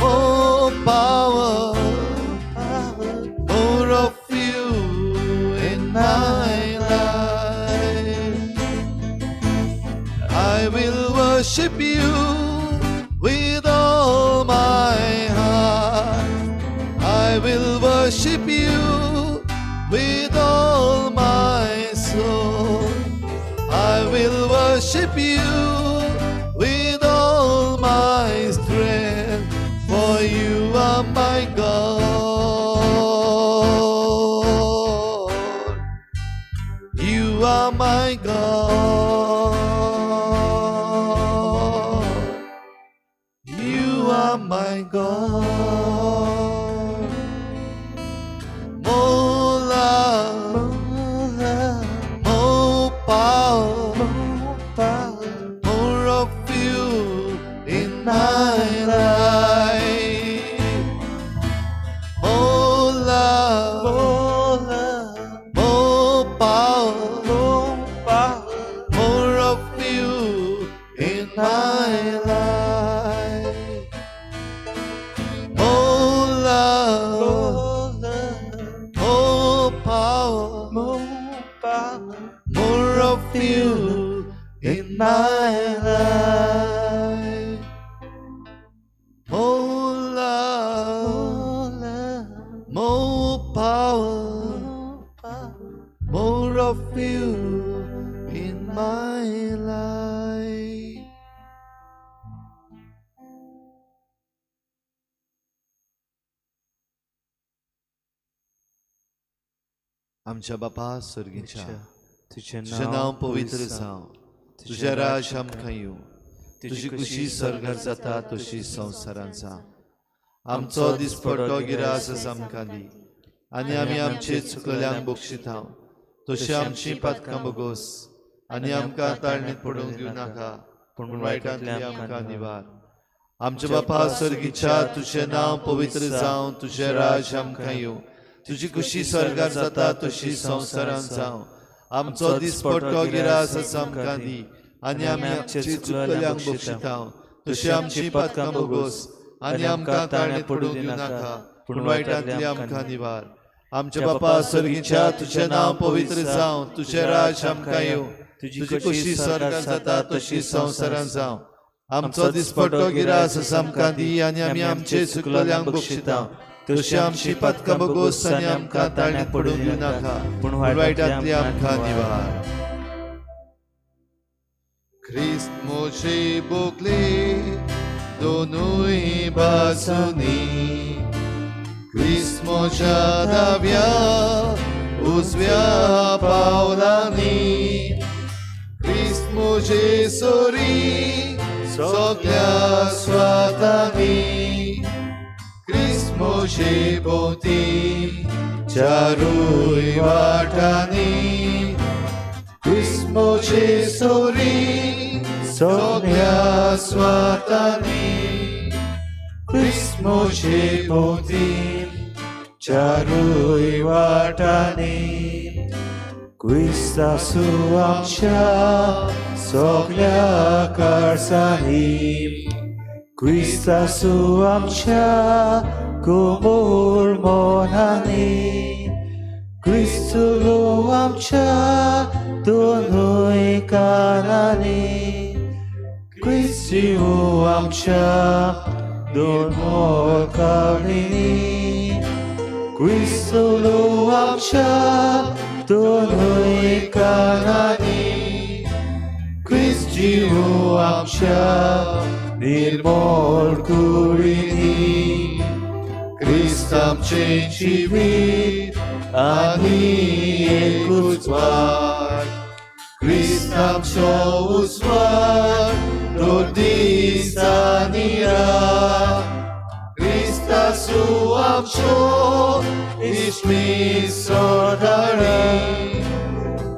more power, more of you in my life. I will worship you with all my heart. I will worship you with all my soul. I will worship you with all my strength, for you are my God. You are my God. You are my God. More love, more power, more of you in my life. More love, more power, more of you in my life. More love, more power, more of you in my life. More love, more power, more of you in my life. आमच्या बापा सर्गीच्या, तुजें तुजें नांव पवित्र जावं, तुजें राज आमकां येवं, तुजी खुशी सर्गार जाता तशी संवसारांत जावं. आमचो दिसपट्टो गिरास आमकां दी आनी आमी आमचे चुकल्यांक बक्षिता तशी आमची पातकां बोगोस आनी आमकां ताळणीत पडूंक दिवं नाका, पूण वायटांतली आमकां निवार. आमच्या बापा सर्गीच्या, तुजें नांव पवित्र जावं, तुजें राज आमकां येवं, तुजी खुशी सर्गार जाता तशी संवसारांत जावं. आमचो दिसपट्टो गिरास आमकां दी आनी आमी आमची चुकल्यांक बक्षिता तशी आमची पातकां बोगोस आनी आमकां ताळणीत पडूंक दिवं नाका, पूण वायटांतली आमकां निवार. आमच्या बापा सर्गीच्या, तुजें नांव पवित्र जावं, तुजें राज आमकां येवं, तुजी खुशी सर्गार जाता तशी संवसारांत जावं. आमचो दिसपट्टो गिरास आमकां दी आनी आमी आमचे चुकल्यांक बक्षिता तशी आमची पातकां बोगोस आनी आमकां ताळणीत पडूंक दिवं नाका, पूण वायटांतली आमकां निवार. ख्रिस्त मोशे बोकले दोनूय बाजूनी, ख्रिस्त मोशा दाव्या उजव्या पावलांनी, ख्रिस्त मोशे सोरी सगळ्या स्वातांनी, ख्रिस्त मोशे भोंवती चारूय वाटांनी, ख्रिस्त मोशे सोरी सगळ्या स्वातांनी, ख्रिस्त मोशे भोंवती चारूय वाटांनी. क्रिस्त आसूं आमच्या सगळ्या काळजांनी, क्रिस्त आसूं आमच्या कोमल मनांनी, क्रिस्त उलोवं आमच्या दोनूय कानांनी, क्रिस्त जिवूं आमच्या निर्मळ कुडींनी, क्रिस्त उलोवं आमच्या दोनूय कानांनी, क्रिस्त जिवूं आमच्या निर्मळ कुडींनी. क्रिस्त आमचें जिवीत आनी एकूच वाट, क्रिस्त आमचो उजवाड तो दीस आनी रात, क्रिस्त आसूं आमचो इश्मीस सदांच,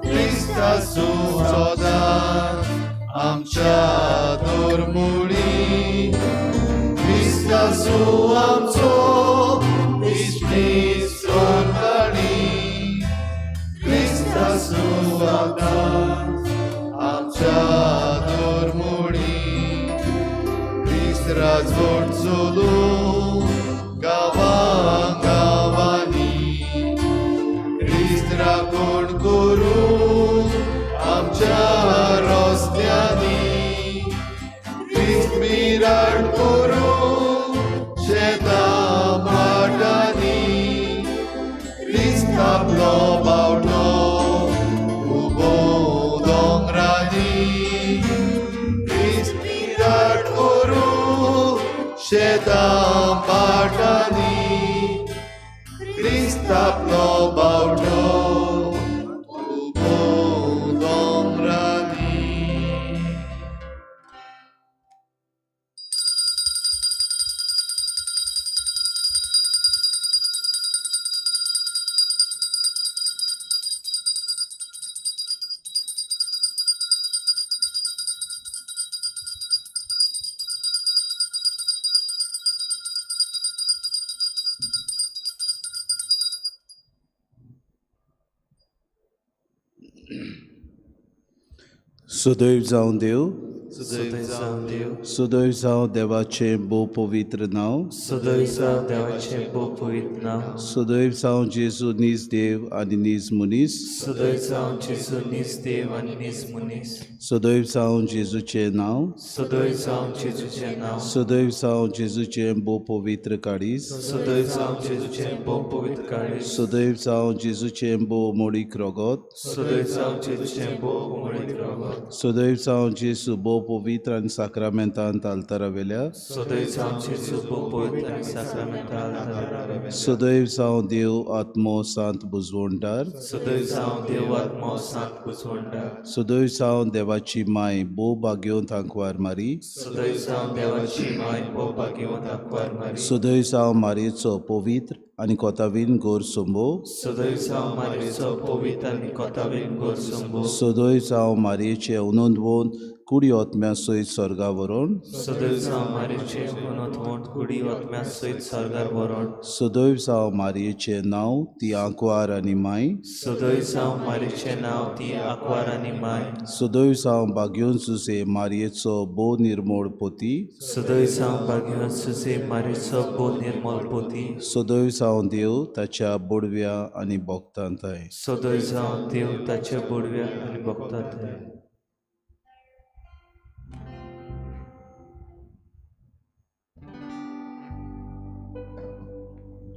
क्रिस्त आसूं सदांच आमच्या दुर्मुळी, क्रिस्त आसूं आमचो इश्मीस सदांच, क्रिस्त आसूं सदांच आमच्या दुर्मुळी. क्रिस्त राजवट चलूं गांवां गांवांनी, क्रिस्त राखण करूं आमच्या रस्त्यांनी, क्रिस्त बिराड करूं शेतां भाटांनी, क्रिस्त आपलो बावटो उबो दोंगरांनी, क्रिस्त बिराड करूं शेतां भाटांनी, क्रिस्त आपलो बावटो उबो दोंगरांनी. सदैव जावं देव, सदैव जावं देव, सदैव जावं देवाचें भोव पवित्र नांव, सदैव जावं देवाचें भोव पवित्र नांव, सदैव जावं जेजू नीज देव आनी नीज मनीस, सदैव जावं जेजू नीज देव आनी नीज मनीस, सदैव जावं जेजूचें नांव, सदैव जावं जेजूचें नांव, सदैव जावं जेजूचें भोव पवित्र काळीज, सदैव जावं जेजूचें भोव पवित्र काळीज, सदैव जावं जेजूचें भोव मोडीक रगत, सदैव जावं जेजूचें भोव उमळीक रगत, सदैव जावं जेजू भोव पवित्र आनी साक्रामेंतांत आल्तारावेल्या, सदैव जावं जेजू भोव पवित्र आनी साक्रामेंता आल्तारावेल्या, सदैव जावं देव आत्मो सांत बुजवणदार, सदैव जावं देव आत्मो सांत बुजवणदार, सदैव जावं देवाची माय भोव भाग्यवंत आंकवार मारी, सदैव जावं देवाची माय भोव भाग्यवंत आंकवार मारी, सदैव जावं मारयेचो पवित्र आनी कोतावीन गोर सोंबो, सदैव जावं मारयेचो पवित्र आनी कोतावीन गोर सोंबो, सदैव जावं मारयेचे उनोंदवोन कुडी ओतम्या सयत स्वर्गा व्हरोन, सदैव जावं मारयेचे उनोतवण कुडी ओतम्या सयत स्वर्गार व्हरोन, सदैव जावं मारयेचें नांव ती आंकवार आनी माय, सदैव जावं मारयेचें नांव ती आंकवार आनी माय, सदैव जावं भाग्योन सुसे मारयेचो भोव निर्मोळ पोती, सदैव जावं भाग्यवंत सुसे मारयेचो भोव निर्मल पोती, सदैव जावं देव ताच्या बोडव्या आनी भोगतांताय. सदैव जावं देव ताच्या बोडव्या आनी भक्तांत.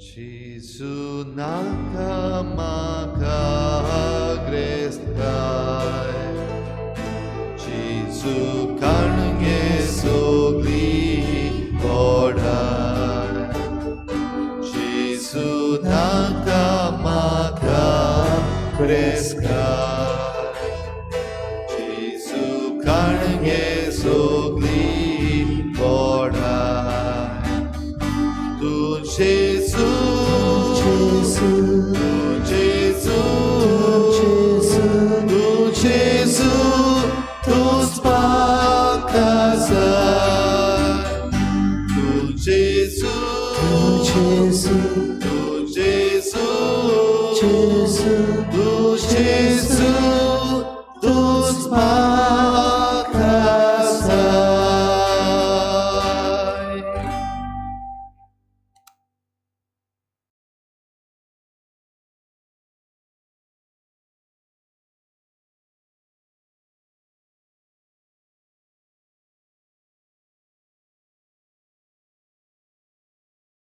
जेजू नाका म्हाका ग्रेस्ताय, जेजू काणगे सगली कोडाय, जेजू नाका म्हाका ग्रेस्ताय, जेजू काणगे सगली कोडाय, तूं जेजू, तूं जेजू, तूं जेजू, तूंच म्हाका जाय. तूं जेजू, तूं जेजू, तूं जेजू,